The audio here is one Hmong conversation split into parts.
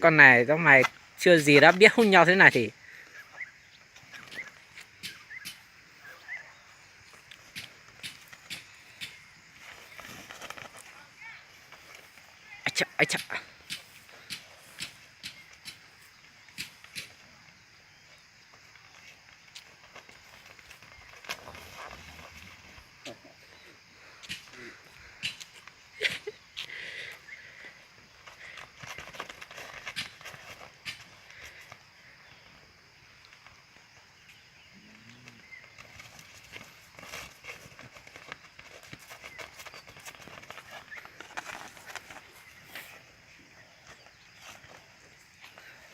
Koj nais tau mais tsua zis dab biab hub nyo xwb na tis.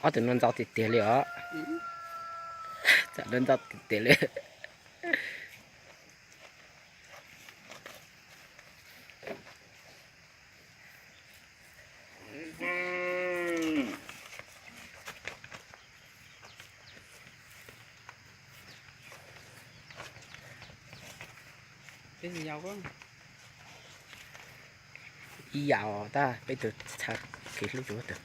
Ob tug no ntxau tiag tiag li os. Txawm no ntxau tiag tiag li. Ib yam os, tab peb tus txhawb kev hlub rau tus.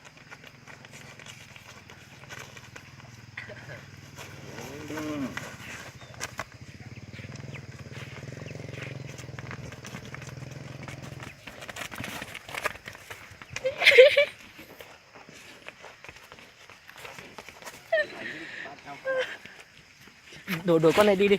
Đuổi, đuổi con này đi đi.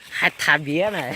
Hais tham biab na.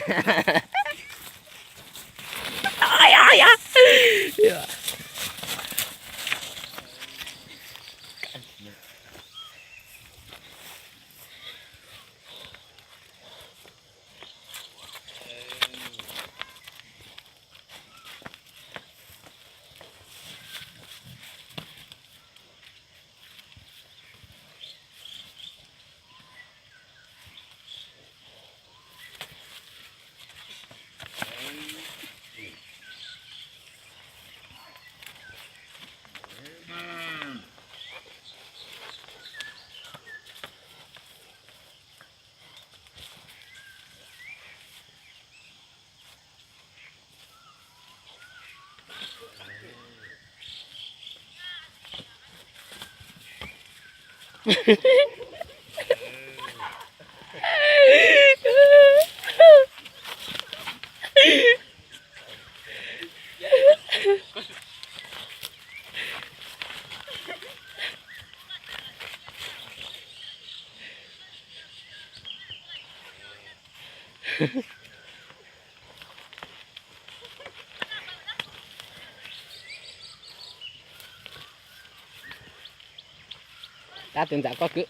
Tab tus ntxawm koj kwv.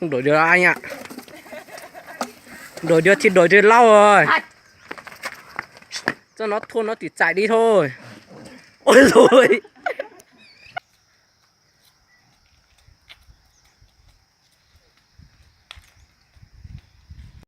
Đổi điều ai ạ? Đổi điều thì đổi điều lâu rồi. Cho nó thua nó chỉ chạy đi thôi. Ôi rồi.